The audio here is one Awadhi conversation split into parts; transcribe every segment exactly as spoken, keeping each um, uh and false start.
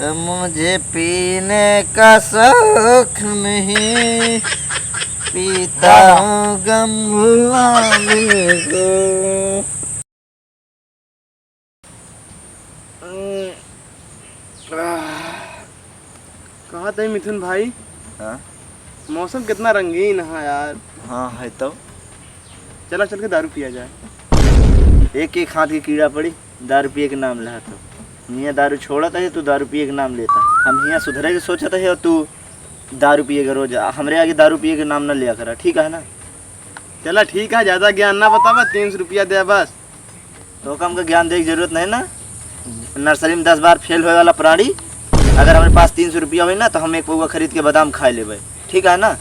मुझे पीने का शौक नहीं, पीता हूँ गम भुलाने को। कहाँ थे मिथुन भाई? हाँ? मौसम कितना रंगीन है यार। हाँ, है तो। चला, चल के दारू पिया जाए। एक एक हाथ के कीड़ा पड़ी, दारू पिए के नाम लेहा तो। मियाँ दारू छोड़त है, तू दारू पिए के नाम लेता। हम हियाँ सुधरे के सोचत है और तू दारू पिए के रोज। हमरे आगे दारू पिए के नाम न लिया करा, ठीक है ना? चला ठीक है, ज्यादा ज्ञान ना बतावा, तीन सौ रुपया दे बस। तो हमका ज्ञान देवे के जरूरत नहीं ना। नर्सरी में दस बार फेल होए वाला प्राणी, अगर हमरे पास तीन सौ रुपया होई ना, तो हम एक पौवा खरीद के बादाम खाए लेबे, ठीक है ना?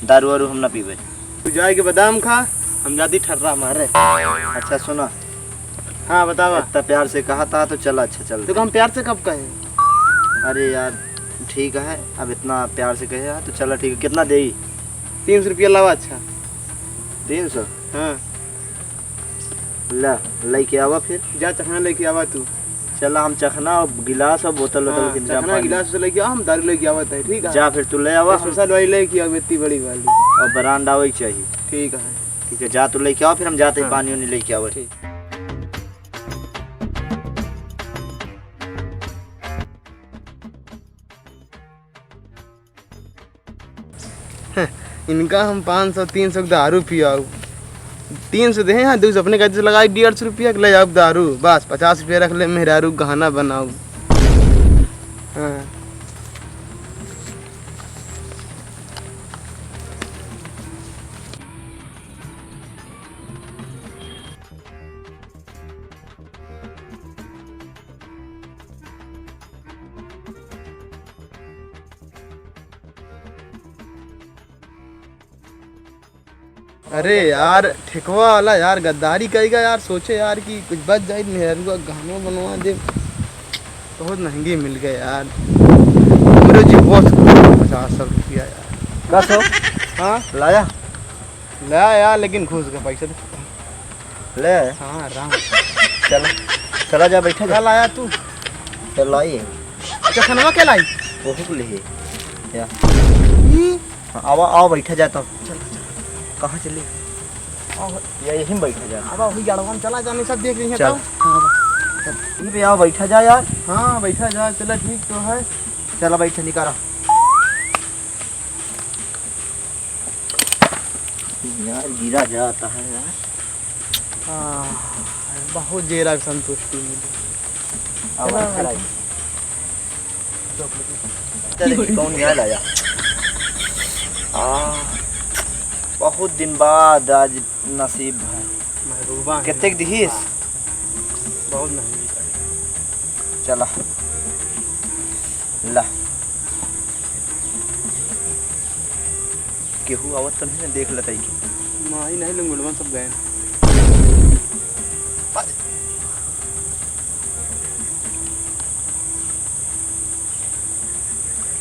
दारू वारू हम ना पीबे। तू जाए के बादाम खा, हम जाती ठर्रा मारे। अच्छा सुना। हाँ बतावा। इतना प्यार से कहा था तो चला, अच्छा चल। तो हम प्यार से कब कहे? अरे यार ठीक है, अब इतना प्यार से कहे है तो चला ठीक है। कितना देई? तीन सौ रुपया लावा। अच्छा। तीन सौ? हाँ। ला, लेके आवा फिर। जा चखना लेके आवा तू। चला, हम चखना और गिलास और बोतल वोतल हाँ, के इंतजाम चखना पानी। गिलास से लेके आवा, हम दारू लेके आवत है, ठीक है? जा फिर तू ले आवा, हम स्पेशल वाली लेके आवा, इतनी बड़ी वाली। और ब्रांड आवे के चाहिए। ठीक है। ठीक है, जा तू लेके आवा, फिर हम जाते हैं हाँ। पानी वानी लेके आवा। ठीक। इनका हम पाँच सौ, तीन सौ के दारू पियाऊ। तीन सौ देहे हैं, दो सौ अपने खातिर से लगाई, डेढ़ सौ रुपया के ले जाऊ दारू। बस पचास रुपया रख ले, मेहरारू गहना बनाऊ। हाँ। अरे यार, ठेकवा वाला यार गद्दारी करेगा यार। सोचे यार कि कुछ बच जाए, मेहरुआ गहनो बनवा दे। बहुत महंगी मिल गए यार। हमरे जी बहुत पचास सौ रुपया यार। बस हो। हाँ? लाया? ला यार, लेकिन घुस गए पैसा तो। ले। हाँ, आराम। चला, चला जा, बैठा जा। कल आया तू। चल आई। चखनवा के लाई? वही को ले। या। ई? हाँ, आवा, आवा, बैठा जा तब। चल, चल। कहाँ चली? आवा। या, यहीं बैठा जा। आवा, वही जड़वा में चला जाने, सब देख रही हैं चल। तब। हाँ, आवा। चल। ई पे आवा, बैठा जा यार। हाँ, बैठा जा, चला, ठीक तो है। चला, बैठा, निकाला। यार, गिरा जाता है यार। आह, बहुत जेरा के संतुष्टि मिली। अब चला अच्छा भाई। लगे। चल, कौन याद आया? आह, बहुत दिन बाद आज नसीब है। महबूबा है। कितने के दिहिस? बहुत महंगी पड़ी। चला। ला। केहू आवत तो नहीं ना, देख लेता ही के। माई नहीं, लंगड़वा सब गए।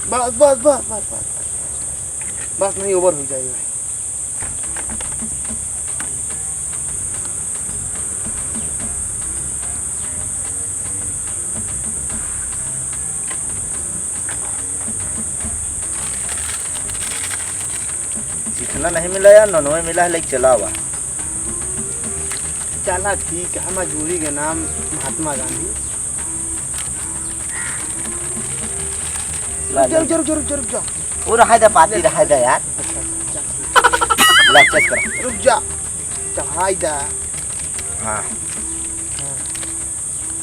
बस, बस, बस। बस नहीं, ओवर हो जाएगा। चिखना नहीं मिला यार, ननवे मिला है, लेके चला हुआ। चला ठीक है, मजबूरी के नाम महात्मा गांधी। ला, रुक जा, ला। रुक जा, रुक जा, रुक जा, रुक जा। वो रहा दे, पाती रहा दे यार। अच्छा, अच्छा, चल। ला, चेक कर। रुक जा, चढ़ाई दा। हाँ। हाँ।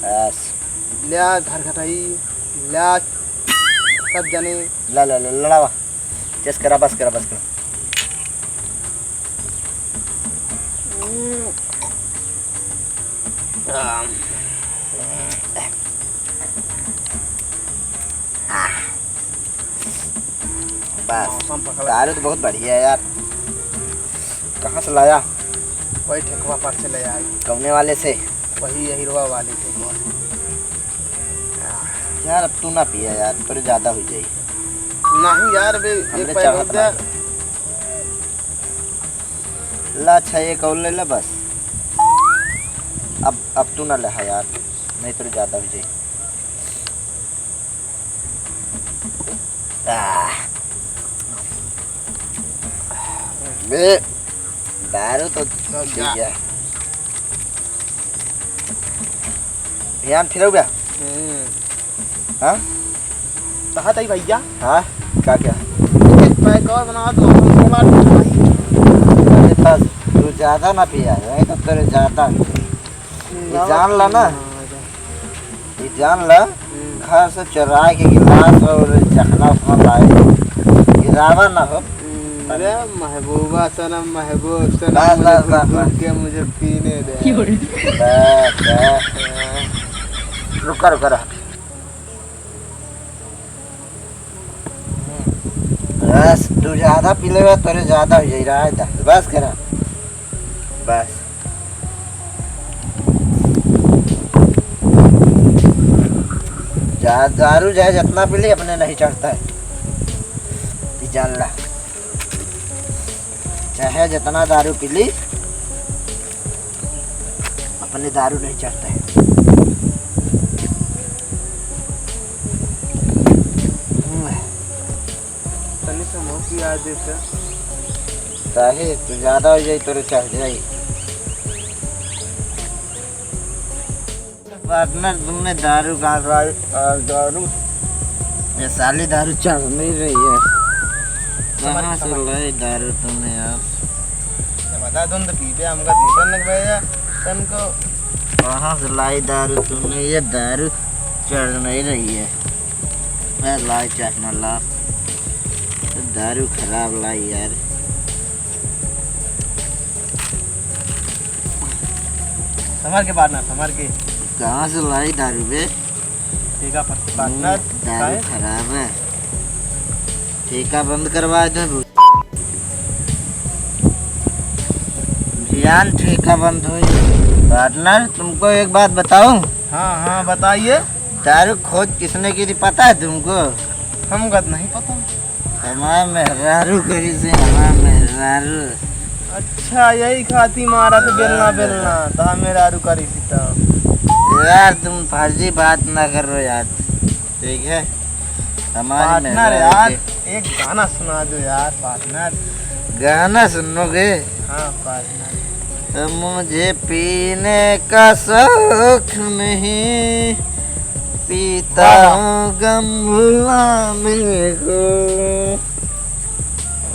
बस। ल्या, घर घटाई, ल्या, सब जने। ला, ला, ला, लड़ावा। चेस करा, बस करा, बस करा। हम्म। आम। आह। बस। मौसम पकड़ा। दारू तो बहुत बढ़िया है यार। कहाँ से लाया? वही ठेकवा पर से ले आई। कौने वाले से? वही यहिरवा वाले से। यार, अब तू ना पिया यार, थोड़ी ज्यादा हो जाई। नहीं यार, बे, हमरे एक पैक चढ़त हो गया। ना। ला, अच्छा, एक और ले ला बस। अब, अब तू ना ले हा यार, नहीं तो ज्यादा हो जाए। आह। बे, दारू तो ठीक है। ध्यान फिरऊ बे। हम्म। हाँ? कहा था भैया? हाँ, का क्या? एक पैक और बना दो, हम थोड़ा भाई। अरे बस, तू ज्यादा ना पिया, नहीं तो तेरे ज्यादा। ये जान ला ना। ये जान ला, हम्म। घर से चुरा के गिलास और चखना उखना लाए। गिरावा ना हो। हम्म, अरे महबूबा सनम, महबूब सनम, बस, मुझे बस, बस, घुट घुट बस। के मुझे पीने दे। क्यों रे? बस, बस। हाँ। रुका, रुका, रहा। बस, तू ज्यादा पी लेबा, तोरे ज्यादा हो जाई, रहा था। बस करा। बस। जा, दारू चाहे जितना पी ले, अपने नहीं चढ़ता है। ई जान ला। चाहे जितना दारू पी ली, अपने दारू नहीं चढ़ता है। तनी से मुँह पिया देते। काहे? तू ज्यादा हो जाई, तोरे चढ़ जाई। पार्टनर, तुमने दारू कहाँ से लाई? आ, दारू? ये साली दारू चढ़ नहीं रही है। समझ, कहाँ से समझ। लाई दारू तुमने यार? ये बता, तुम तो पीबे, हमका दीबे न भैया, तनको। कहाँ से लाई दारू तुमने? ये दारू चढ़ नहीं रही है। मैं लाई चखना ला। दारू खराब लाई यार। संभाल के पार्टनर, संभाल के। कहाँ से लाई दारू बे? ठीक है पार्टनर, हम्म, दारू काहे? खराब है। ठेका बंद करवा दे। ध्यान ठेका बंद हो। पार्टनर, तुमको एक बात बताऊं? हाँ, हाँ, बताइए। दारू खोज किसने की थी, पता है तुमको? हमका तो नहीं पता। हमार मेहरारू करी से, हमार मेहरारू। अच्छा, यही खाती मारा तो बेलना, हाँ, बेलना, तो हम मेहरारू करी से तो। यार, तुम फर्जी बात ना करो यार, ठीक है? हमारी पार्टनर मेहरारू यार, के एक गाना सुना दो यार पार्टनर। गाना सुनोगे? हाँ पार्टनर। मुझे पीने का शौक नहीं, पीता वाह, वाह। हूँ गम भुलाने को।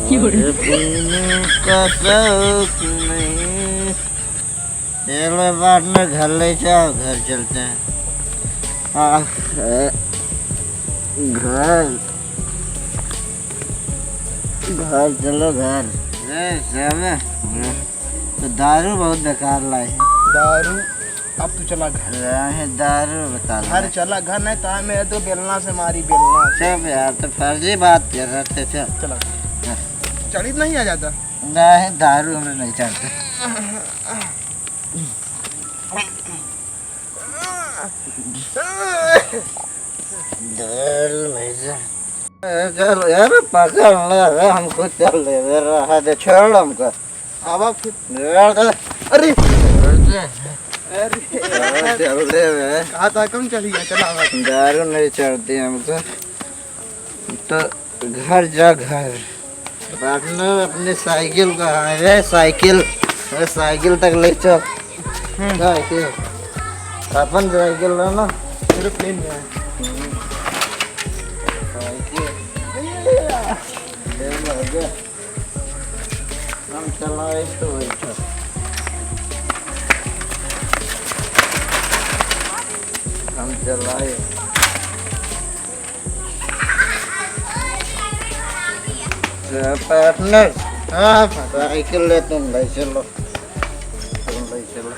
क्यों रे? मुझे पीने का शौक नहीं। चलो पार्टनर, घर ले जाओ, घर चलते हैं। आ, ए, घर, घर चलो घर। ए, साहब, तो दारू बहुत बेकार लाई है। दारू, अब तू चला घर। नहीं, दारू बेकार घर लाई। चला घर, नहीं तो मैं तो बेलना से मारी, बेलना से। चुप यार, तो फर्जी बात कर रहे थे, चल। चला। हाँ। चढ़ी नहीं आ जाता। नहीं, दारू हमें नहीं चढ़ते। दारू नहीं चढ़-, ए, चल यार, पकड़ ले रे, हमको चल ले रे, रहा दे, छोड़ हमको। अब आप फिर छोड़ दे। अरे! छोड़ दे। अरे! छोड़, चल दे बे। कहा था कम चलिए, चला अब। दारू नहीं चढ़ती हमको। तो घर जा, घर। पार्टनर, अपनी साइकिल कहाँ है? साइकिल, अरे साइकिल तक ले चल। हम्म। साइकिल, अपन साइकिल ला ना। एरोप्लेन में है। हम्म। साइकिल। ले ला, जा। हम चलाए तो बैठो। हम चलाए। पार्टनर। हाँ, हाँ, पार्टनर। साइकिल ले, तुम ले चलो। तुम ले चलो।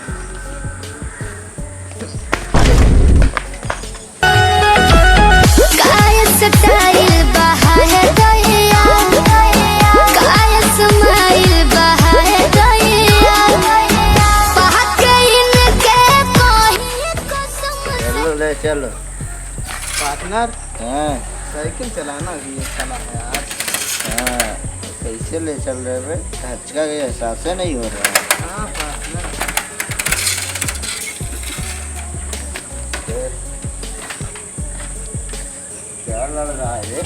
काय स्टाइल बहाए दैया, काय स्माइल बहाए दैया, पहक इनके कोई कसम से। चलो, ले चलो। पार्टनर, हाँ। साइकिल चलाना भी एक कला है यार। हाँ, कैसे ले चल रहे बे? धचका के एहसास नहीं हो रहा है। क्या लग रहा है रे?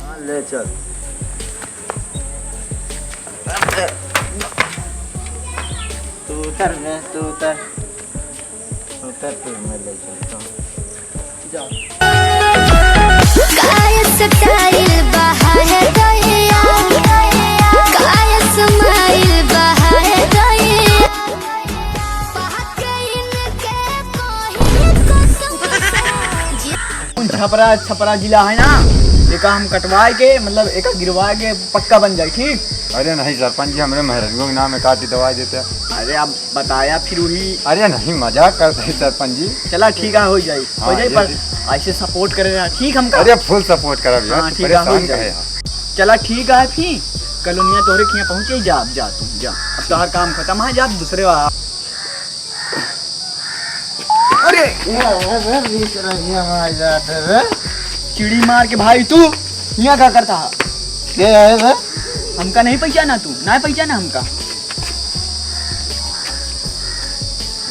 हाँ, ले चल। तू उतर बे, तू उतर। उतर, तू, मैं ले चलता हूँ। जाओ। काय style बा है दैया, काय smile बा है दैया। छपरा, छपरा जिला है ना, एका हम कटवाए के, मतलब, एका गिरवाए के पक्का बन जाए, ठीक? अरे नहीं सरपंच जी, हमरे महरंगों के नाम में काटी दवाई देते। अरे, आप बताया फिर वही। अरे नहीं, मजाक करते हैं सरपंच जी। चला, ठीक है, हो जाए, हो हाँ, जाए, ये पर जी। ऐसे support करे रहा, ठीक हमका? अरे, full support करब यार, हाँ, तू ठीक है, हो परेशान जाए। काहे है? चला, ठीक है, फिर कलोनिया तोहरे खिया पहुँचे, जा, अब जा तू, जा, अब तोहार काम खत्म है, जा दूसरे वाला। अरे! ये, ये, ये बीच रहिया में आ जाते रे। चिड़ी मार के भाई तू यहाँ का करता है? के है बे? हमका नहीं पहचाना तू, ना पहचाना हमका।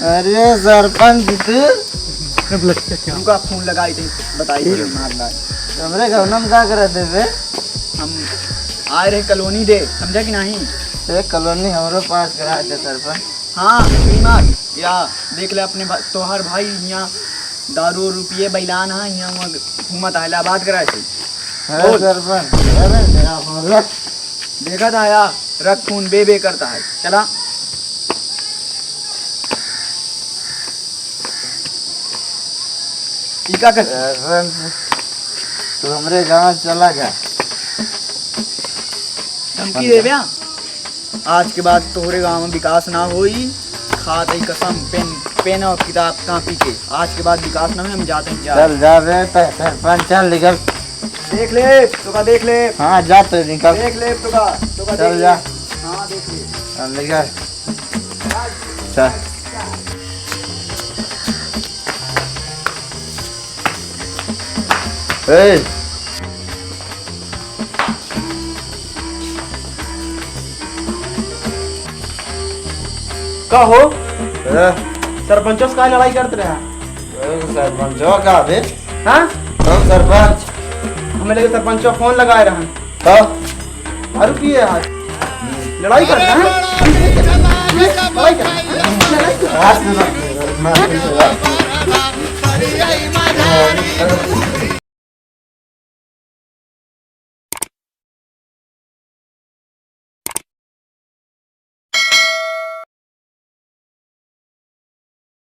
अरे सरपंच तू। हमका फोन लगाई थे, बताई थे, मार लाई। हमरे गौनम का करत है बे? हम आए रहे कॉलोनी दे, समझा कि नहीं? ए कॉलोनी हमरो पास करा दे सरपंच। हाँ, चिड़ी मार, या देख ले अपने भा-, तोहार भाई यहाँ दारू और रुपये बैलान है, यहाँ वहाँ घूमत है, इलाहाबाद कराए थे। अरे बोल। सरपंच, अरे मेरा बोल। देखा था या, रख खून बे बे करता है, चला। ई का कर? सरपंच, तू हमरे गाँव चला जा। धमकी देबे? आज के बाद तोहरे गाँव में विकास ना होई। खात हई कसम, पेन, पेन और किताब, कॉपी के। आज के बाद विकास ना होई, हम जाते हैं, जा। चल जा बे, त-, सरपंच चल निकल। देख ले, तोका देख ले। हाँ, जा तो निकल। देख ले, तोका, तोका चल देख जा। ले। हाँ, देख ले। चल निकल। चल। ए। का हो? ए? सरपंचो से काहे लड़ाई करत रहा? ए, सरपंचो का बे? हाँ? कौन सरपंच? हमें लगे सरपंचो फोन लगाए रहन। तो? दारू पिए आज। लड़ाई करना है? लड़ाई करना है? लड़ाई करना है? आज तो ना।